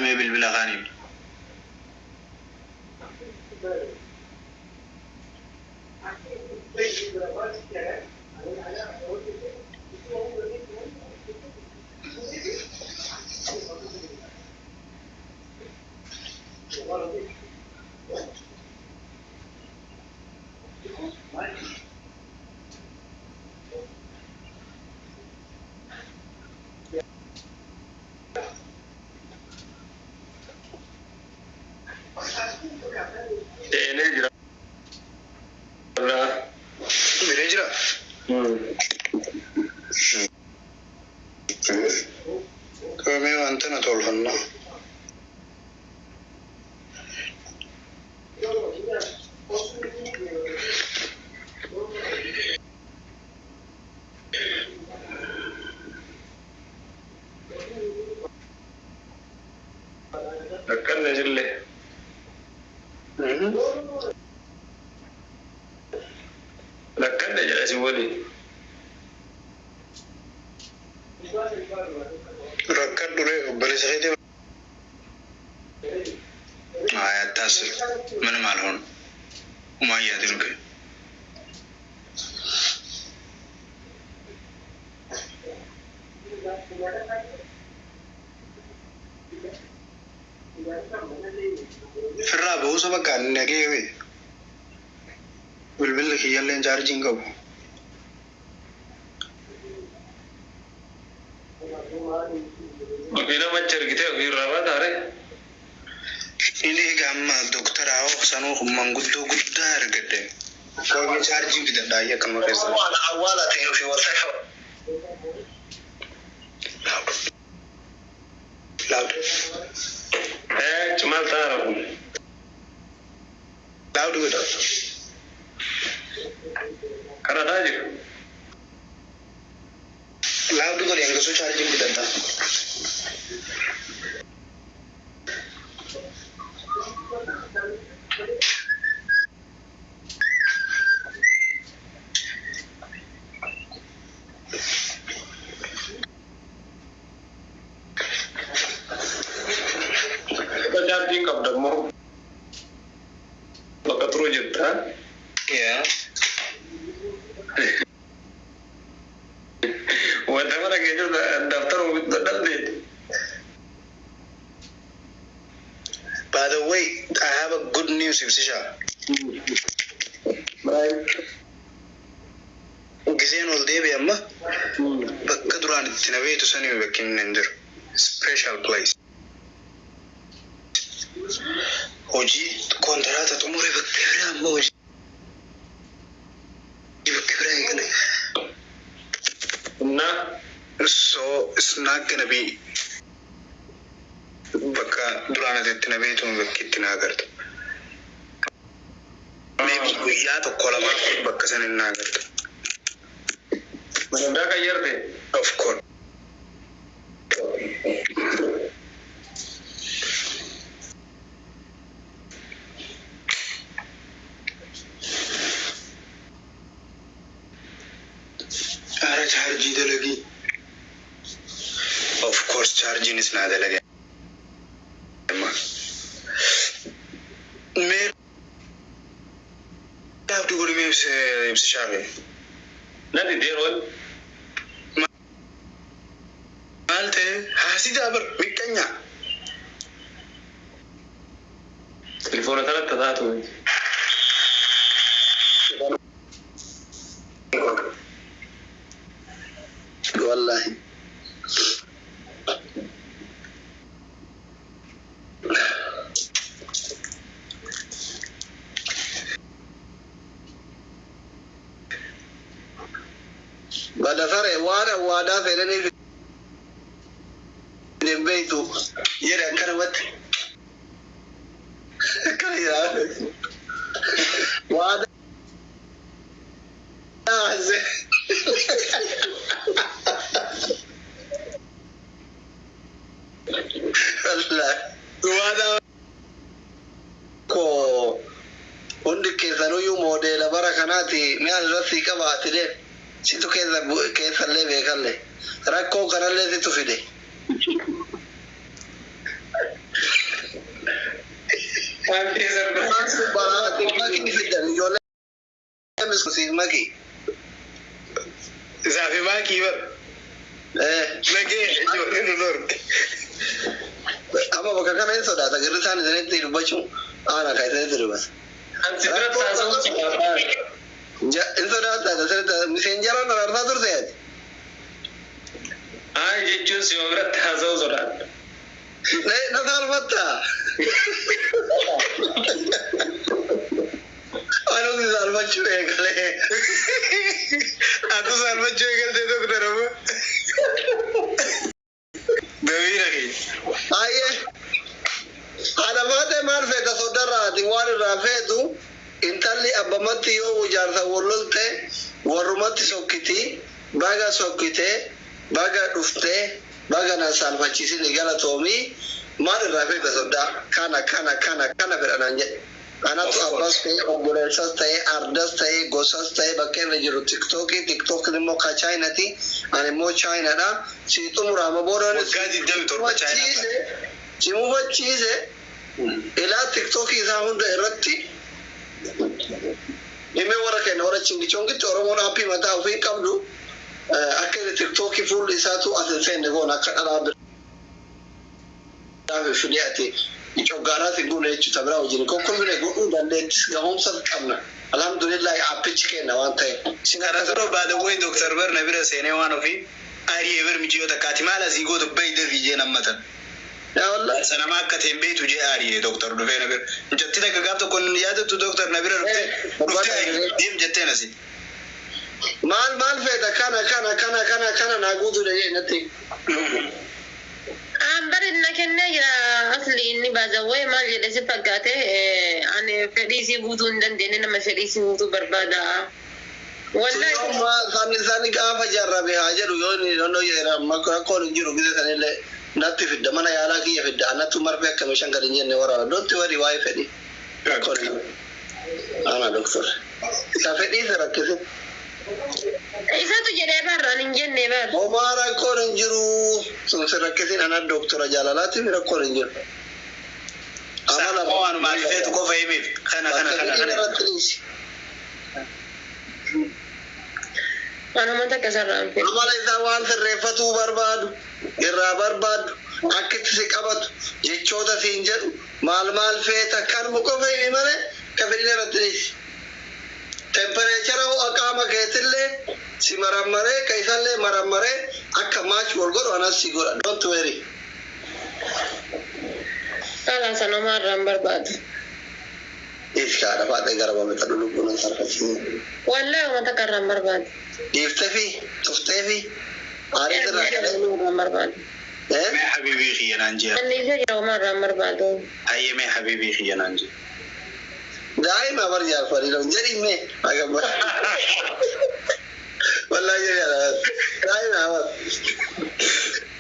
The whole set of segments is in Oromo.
Mee bilbila kaaniin. Seenee jira. Irraa. Biree jira. Qabamee wanta na tolfannaa. Akkanna jillee. Rakkanne jedha si waliin. Rakkadhu ree obboleessa keetii. አይ አታስብ፣ ምንም አልሆንም። ኡማያ አድርግ። Firraa buusa bakka nagee bilbilli kiyyalleen chaarjii hin qabu. Ofii namachi ergitee ofii irraa baataare. Inni egaa amma doktara hoo sanuu manguddoo guddaa argadhe. Koomee chaarjii bitadhaa akkanuma keessa. Awwaala ta'e ofii wal ta'e. Loud. Ee maal ta'aara kun? Loud godha. Kadhataa jiru. Loud godhe hangasuu chaarjii bitadhaa. Bakka chaarjiin qabda immoo bakka turuu jirta. Yaa. Wanta mana keessa daftara dadhabde. By the way, I have a good news, Ibsisha. Giseen ol deebi'e amma bakka duraan itti na beektu sanii bakki inni hin jiru. Special place. Hojii kontiraata xumure bakka biraa amma hojii bakka biraa eegale. Na So it's not gonna be bakka duraan ati itti na beektu bakki itti na agartu. Maybe guyyaa tokko lamaaf bakka san hin na agartu. Hundaa qayyarte. Of course. Ara chaarjii dalagii. Of course chaarjiinis naa dalage. Amma. Mee abdii godhi mee ibsa shaafe. Na didee wal. Maal ta'e haasidaa bar miqqanyaa. Telefoona kanatti taatu. Wallahi. Badasare waan awwaadaa fedhanii hin beektu jedhe akkanumatti. Akkana jedhaa. Waan haase. Wallahi. Waan koo hundi keessanuyyuu moodeela bara kanaati mi'a irratti qabaatide situ keessa keessallee beekallee rakkoo kanallee situ fide. Paantii sarara. Makii fidan ijoollee miskusiif makii. Isaa fi maakii bar. Nagee ijoollee nu dhorke. Amma bakka kana hin sodaata girri isaan isinitti dubbachuu aana kan isinitti dubbata. Ansi biratti haasa'uun sodaata. Hin sodaata isinitti miseenjaraan araarsaa turte ati. Haa jechuun si biratti haasa'uu sodaata. Na saalfatta. Anu si saalfachuu eegalee. Atu saalfachuu eegaltee doktor amma. Dabiira kee. Ayyee. Haadha baatee maal feeta sodarraati waan irraa feetu intalli abbamatti yoo ijaarsa wallolte warrumatti sokkiti baga sokkitee baga dhuftee baga na saalfachiisin galatoomii maal irraa feeta soddaa kana kana kana kana fedhanaan jedhe. Anatu abbas ta'e obboleessas ta'e ardas ta'e gosas ta'e bakka irra jiru tiktookii tiktookiin immoo ka chaayinaati ani immoo chaayinaadha si xumuraama booda Waggaa 27 Chaayinaa. si mufachiise ilaa tiktookii isaa hunda irratti himee warra kenna warra chingichongitti oromoon aappii mataa ofii hin qabdu akka inni tiktookii fuulli isaatu as hin seenne goona akka dhalaa biraa fidee ati coggaaraati guune jechuudha biraa wajjin kokkolfine godhuu dandeettis gahoomsa qabna alhamdulillahi aappichi kenna waan ta'eef. Kana dura baadawwee Dooktar Barna bira seenee waan ofii ari'ee bir michiyoo takkaati maal asii gootu bayda fi jee nammatan. Yaa wallahi. Sanama akka ta'e hin beektu jee ari'ee Dooktar dhufee na bira. Mucattii takka gaaf tokko inni yaadattu Dooktar na bira dhuftee dhuftee deem jetteen asii. Maal maal feeta kana kana kana kana kana naa guutuu dhagee natti. Bari na kennee jira asli inni baazawwee maal jedhe si fakkaate ani fedhii isii guutuu hin dandeenye nama fedhii isii guutuu barbaada. Wallahi Sani sani gaafa jarrabe haa jedhu yoo inni nonnoo jedhe rakkoon hin jiru gise sanillee natti fidda mana yaalaa kiyya fidda anattu marfee akka meeshaan gadi hin jenne waraana dotti wari waa'ee fedhii. Rakkoon hin jiru. Ana doktor. Isa fedhii isa rakkise. Isatu jedhee barra ani hin jenne bar. Homaa rakkoon hin jiru. Sun si rakkisin ana doktora jaalalaatiif rakkoon hin jiru. Amala waanuma ati feetu qofa himiif kana kana kana kana. Irratti dhiisi. Anuma takka sarraan fedhu. Amala isaa waan sirreeffatuu barbaadu irraa barbaadu akka itti si qabatu jechoota siin jedhu maal maal feeta kanuma qofa himi malee ka fedhiin irratti dhiisi. Tempereechara ho'a qaama keetillee si marammaree ka isallee marammaree akka maach wal godhu anas si godha don't worry. Kala sanuma irraan barbaadu. Dhiifkaadha faadhee gara bameeta lubbuun sarfachiisu. Wallahi uma takka irraan barbaadu. Dhiiftee fi tuftee fi aarii irraa kadhee. Irraan barbaadu. Mee habiibii kiyya naan jee. Anniisee jira uma irraan barbaadu. Hayyee mee habiibii kiyya naan jee. Daa'ima bar jaarfanii dha jedhi mee agamma. Wallahi jedhi daa'ima bar.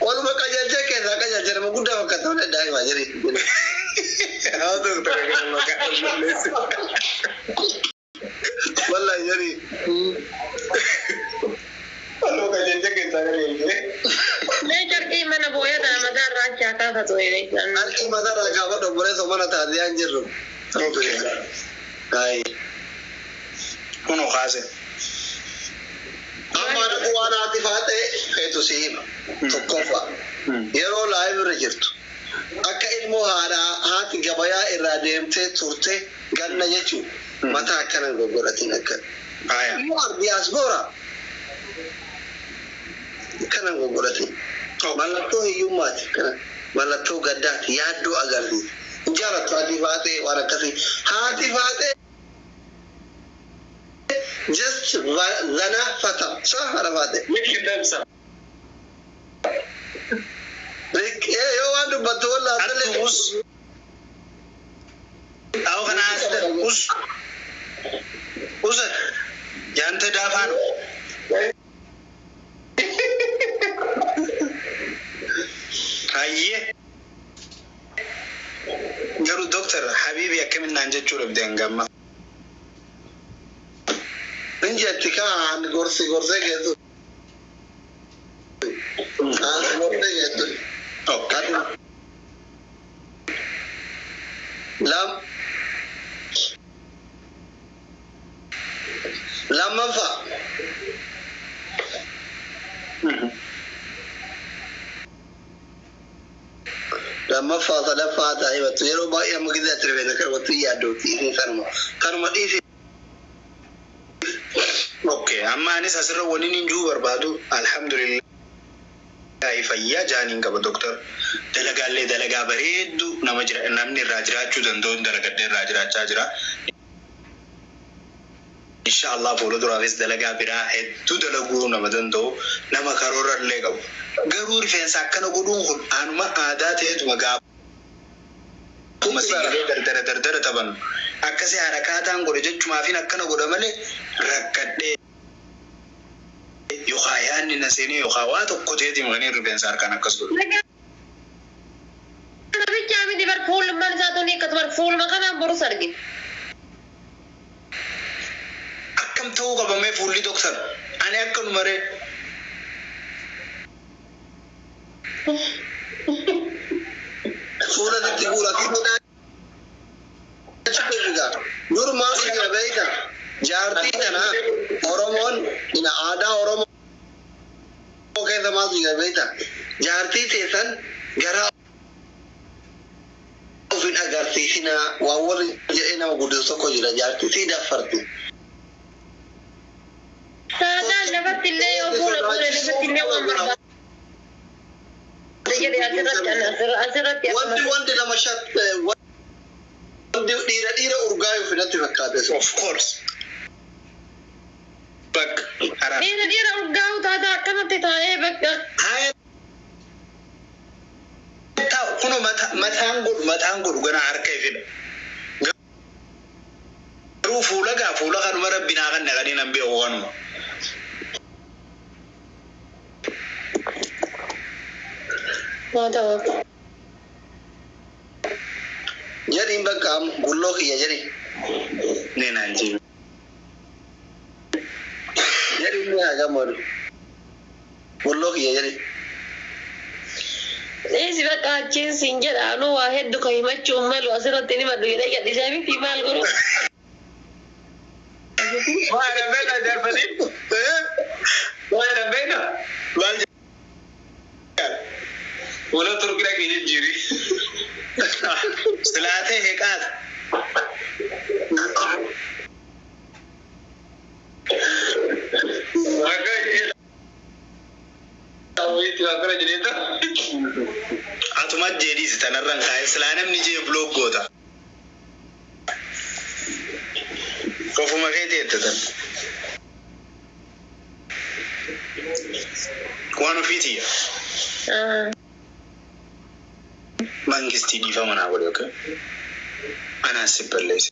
Waluma qajeelchee keessaa qajeelchee nama guddaa fakkaata malee daa'ima jedhi. Haa doktora kana maqaa balleessu. Wallahi jedhi. Waluma qajeelchee keessaa qajeelchee. Mee carqii mana booyaa tana mataa irraa achi haa kaafatu jedhee. Harki mataarraa kaafadhu obboleessa mana taatee jirru. Ayi. Kunoo kaase. Amma dhaqu waan haati faatee feetu si hima. Tokkoffaa. Yeroo live irra jirtu. Akka ilmoo haadhaa haati gabayaa irraa deemtee turte ganna jechuun mataa akkana goggodhatiin akka. Haaya. You are diaspora. Akkana goggodhatiin. Mallattoo hiyyummaati. Kana mallattoo gaddaati. Yaaddoo agarsiisa. Hin jaalattu haati faatee waan akkasii. Haati faatee just zana fata. Sa haadha faatee. Miki damsa. Yoo waan dubbattu wallaalle. Attu us. Awo kana asda us. Us. Yaante daafaa ነው. Hayyee. Garuu doktor Habiibi akkamin jechuu dhabde hangamma. Hin jetti kaan gorsi gorsee geessu. Kaan gorsee geessu. Okay. Lam Lammaffaa. Lammaffaa sadaffaa ta'ee battu yeroo baay'ee amma gizee ati rifeensa kana wattu yaaddooti isin sanuma. Kanuma dhiisi. Okay, amma anis asirra waliin hin jiru barbaadu, alhamdulillah, fayyaa jaaniin qaba doktor. Dalagaallee dalagaa bareeddu nama jira namni irraa jiraachuu danda'u dalagadhee irraa jiraachaa jira. Insha Allah, fuula duraafis dalagaa biraa hedduu dalaguu nama danda'u, nama karoora illee qabu. Garuu rifeensa akkana godhuun kun anuma aadaa ta'eetuma gaafuma sigilee dardara dardara taphannu. Akkasii harakaataan godhe jechumaafin akkana godha malee rakkadhee yookaan yaadni na seenee yookaan waa tokko ta'eeti maqanii rifeensa harkaan akkas godhu. Namicha miti bar, fuulummaan isaa tuni akkasuma bar, fuuluma kanaan borus argina. Akkam ta'uu qabamee fuulli, doktar? Ani akkanuma ree. Fuula sitti fuula sitti. Dur maal jira beekta? Jaartii tana Oromoon ina aadaa Oromoo keessa maaltu jira beekta? Jaartii teessan garaa ofin agarsiisinaa waan warri jedhee nama guddisu tokko jira, jaartii sii daffarti. Saadaan lafatti illee yoo fuula fuula lafatti illee waan barbaade jedhe asirratti asirratti. Wanti lama shat wanti dhiira dhiira urgaa'u finatti fakkaate sun. Of course. Bakka haraa. Dhiira dhiira urgaa'u taata akkanatti taa'ee bakka. Haya ta'u kuno mataan godhu gana harka ifidha. Garuu fuula gaa fuula kanuma rabbi naa kan naqanii nan beeku kanuma. Haa ta'u. Jedhiin bakka amma gulloo kiyya jedhi. Nee naan jiru. Jedhiin ni haa gammadu. Gulloo kiyya jedhi. Dhiisi bakka, achiin siin jedha, anuu waa hedduu kan himachuun malu asirratti ni maddu jedhee gadhiisee miti, maal godhu. Waa beekna darbanii. Waa beekna. Maal? Fuula turkii dhaqee jijjiiri. Silaatee heqaata. Akka akkana jedheeta. Atuma jedhiisi tanarran kaa'e, silaa namni jee block goota. Ofuma keetii ettatan. Waan ofiitiyya. Mangistii dhiifama naa godhe, okay? Anaas si balleesse.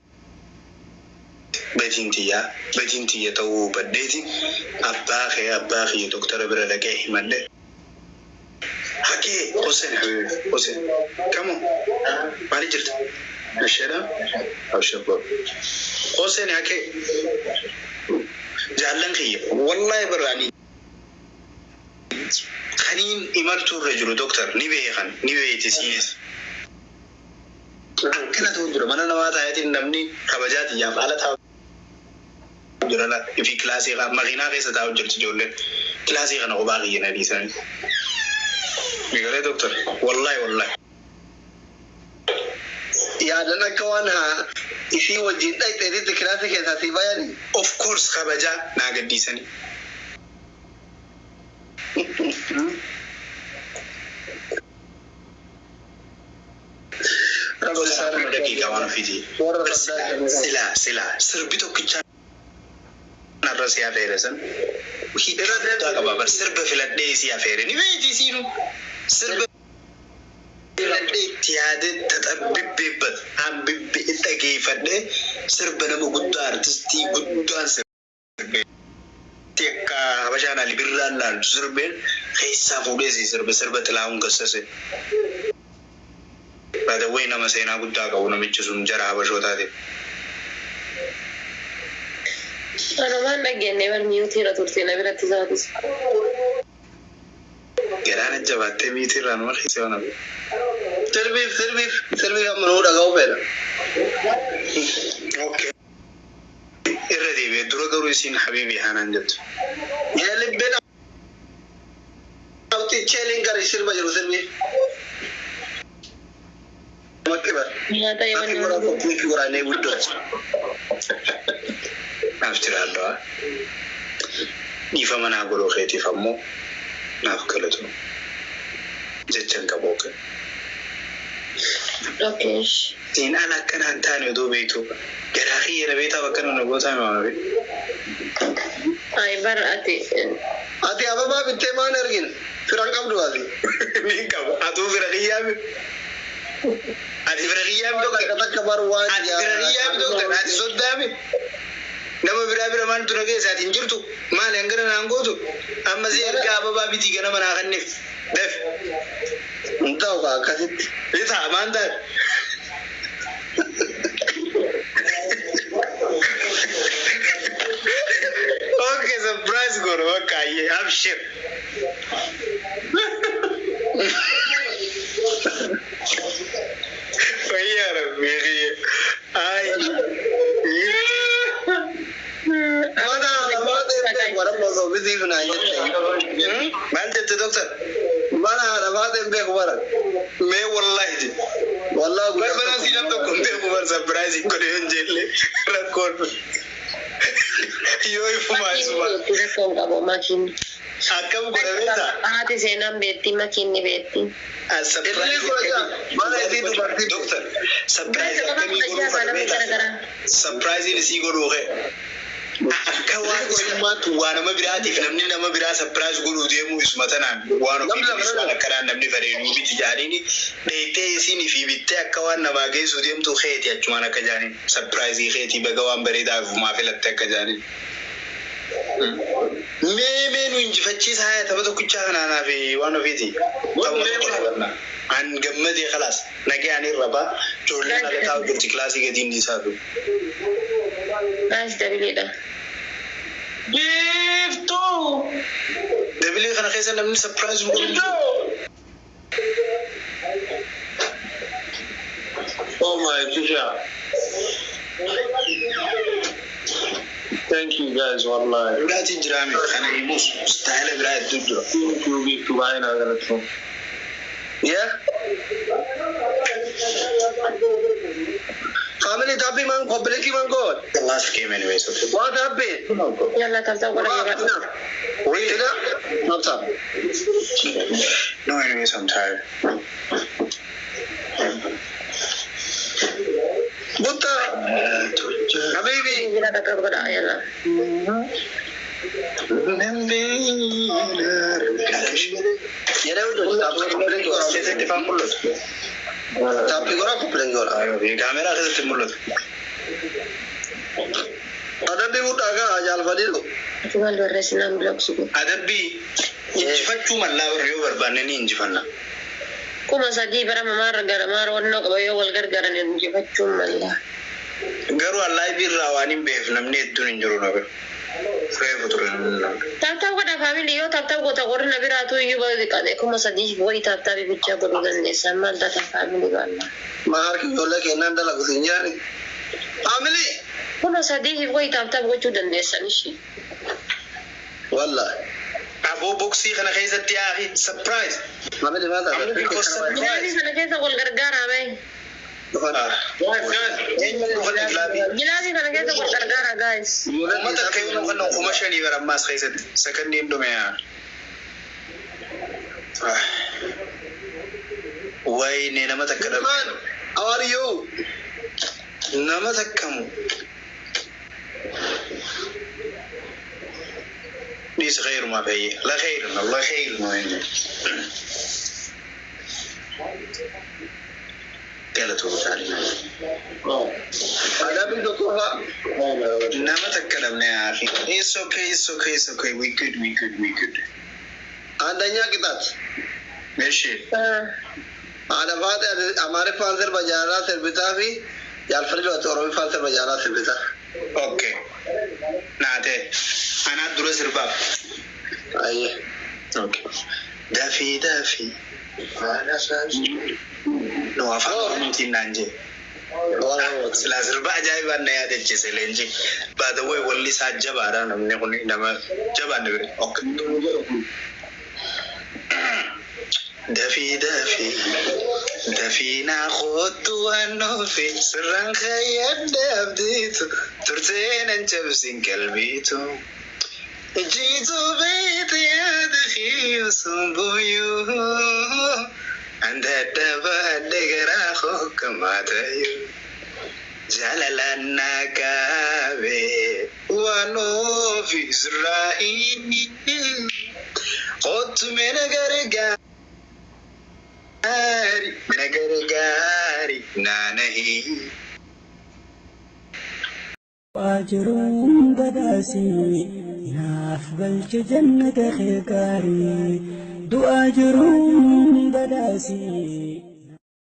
Batiin tiyyaa batiin tiyya ta'uu hubadheeti abbaa kee abbaa kiyya doktara bira dhaqee himadhe. Hakee Hoseen, habibi Hoseen kamu maali jirta? Asheedha abshir Hoseen hakee jaallan kiyya, wallahi barraanii kaniin imaltuu irra jiru doktar ni beekan, ni beeyti siinis. Akkana ta'u jira, mana namaa taa'eetiin namni kabajaa xiyyaaf ala taa'u jira la fi kilaasii makiinaa keessa taa'u jirti ijoolleen kilaasii kana kophaa kiyya na dhiisanii. Migalee doktar, wallahi wallahi. Yaadan akka waan haa isii wajjin dhaqxeetitti kilaasii keessaa si bayani. Of course, kabajaa naa gaddiisanii. Daqiiqaa waan ofiiti. Silaa silaa sirbi tokkichaa narra si afeere san. Hiika guddaa qaba bar, sirba filadhee si afeere ni beekti siinu. Sirba filadhee itti yaadee taxabbibbeebbat hambibbe dhageeffadhee sirba nama guddaa artistii guddaan sirbee. Akka Habashaan Ali Birraan laaltu sirbeen keessaa fuudhee si sirbe, sirba Xilahuun Gassase. Baadawwee nama seenaa guddaa qabu namichi sun jara Habashootaatiif. Anumaan dhaggeenne bar, mute irra turte na biratti isaatis. Galaana jabaattee mute irraa nama keessa waan hafe. Sirbiif sirbiif sirbiif amma nuu dhaga'uu fedha. Okay. Irra deebi'e dura garuu isiin habiibii haanaan jettu. የልቤን አውጥቼ ልንገርሽ sirba jiru sirbi. Makkibar. Nyaata yoo Akki gora kokkii fi goraanee guddoo. Naaf jiraadhaa. Dhiifama naa godhuu keetiif ammoo naaf galatu. Jecha hin qabu. Okay. Okay. Siin ala akkana hin taane odoo beektu garaa kiyya na beektaa bakka nu gootaa himaa fi. Ay bar ati Ati ababaa bittee maan ergin? Firan qabdu ati. Ni qaba. Atuu fira kiyyaa mi? Ati fira kiyyaa mi Takka doktar? takka bar waan Ati fira kiyyaa mi doktar? Ati soddaa mi? Nama biraa bira maaltu na geessa? Ati hin jirtu? Maali hangana naan gootu? Amma si ergaa ababaa bitii ganama naa kenniif. Daf. Hin ta'u kaa akkasitti. Bitaa maan taate? Okay, surprise goona bakka ayyee abshir. Wayyaa rabbii kiyya. Ay. Mana haadha baatee beeku bara osoo bitiif naan jette. Maal jette doktar? Mana haadha baatee beeku bara. Mee wallahi je. Wallaahi guyyaa Barbaada si nam tokko hin beeku bar surprise godhe hin jelle rakkoon. Yoo ifumaa isuma. Rakkoon qabu makiin. Akkam godhe beektaa? Haati seenaan beekti makiin ni beekti. Illee godha mana isii dubartii. Doktar, surprise akkamii godhuu fedha beektaa? Surprise isii godhuu kee. Akka waan isummaatti waa nama biraatiif namni nama biraa surprise godhuu deemuu isuma tanaan waan ofiitiifis waan akkanaan namni fedhe biti jaaniini dheettee isinii fi bittee akka waan namaa geessuu deemtu keeti achumaan akka jaaniin surprise keetii baga waan bareedaa ofumaa filatte akka jaaniin. Mee mee nu injifachiisa haa tapha tokkichaa kanaanaa fi waan ofiiti. Taphuma tokko taphannaa. An gammadee khalaas nagee ani irra baa ijoolleen ala taa'u jirti kilaasii gatiin dhiisaa fi. Baas dabaleedha. Biiftuu! Dabilii kana keessa namni surprise nu godhu. Oh my Tisha. Thank you guys, wallahi. Biraatiin jiraame kana himus istaayila biraa hedduu jira. Thank you, Biiftuu baay'ee naa galatoom. Yeah. Family happy man, completely man God. The last game anyway, so. What happened? Yalla tap tap godha yeroo. Really? Not up. No, anyways, I'm tired. Mutta, Habibi. Jira tap tap godha yalla. Yeroo Keessatti ifaan mul'atu. Taappii godhaa koppileen godhaa. Kaameraa keessatti mul'atu. Adabbii guddaa gaa jaalfadhiiru. Ati maal barreessinaan bilooksi godhu. Adabbii injifachuu mallaa warra yoo barbaanne ni injifanna. 3000 bara mamaarra gara maara wannoo qaba yoo wal gargaaran injifachuun mallaa. Garuu allaayii irraa waan hin beef namni hedduun hin jiru na bira. Reefu ture namni lama. Tap tap godha family yoo tap tap goota warri na biraatu iyyuu baay'ee 3000 wayi tap tap bichaa godhuu dandeessan maal taata family baallaa. Ma harki ijoollee kennaan dalagu siin jedhani. Family. 3000 wayi tap tap gochuu dandeessan ishii. Wallahi. Aboo boksii kana keessatti yaafi surprise. Family maal taata? Because surprise. Gilaabii kana keessa wal gargaaraa mee. Guys, Eenyuun dhufan gilaabii? Gilaabii kana keessa wal gargaaraa guys. Uummata akka yoo kan 5,000 bara ammaas keessatti sakandiin dhume yaa. Wayne nama takka dhabe. Man, how are you? Nama takkamu. Dhiis khayrumaa fayyee. La khayruna la khayruna eenyu. Galatoon caalina. Adabbii tokkoffaa. Nama takka dhabne yaa akhi. It's okay, it's okay, it's okay. We good, we good, we good. አንደኛ ቅጣት እሺ haadha faate Amaariffaan sirba jaalalaa sirbitaa fi jaalfadhi Oromiffaan sirba jaalalaa sirbitaa. Okay. Naate. Anaa dura sirbaaf. Ayyee. Okay. Dafii dafii. No, afaan Oromootiin naan jee. Silaa sirba ajaa'ibaan na yaadachiise leenji. By the way, walli isaa jabaadha, namni kun nama jabaan na bira. Okay. Dafii dafii dafii naa kootu waan ofi sirraan kayyadde abdiitu turtee nan cabsin qalbiitu. Jiitu beeti yaada kiyyusun booyuu anda dhabaadhe garaa hookamaa ta'uu. Jaalalaan naa qaabe waan ofi sirraa'ii kootu mee na gargaari na gargaari naanahii. Waajiruun badhaasii naaf galche jannata kee gaarii, du'aa jiruun badhaasii.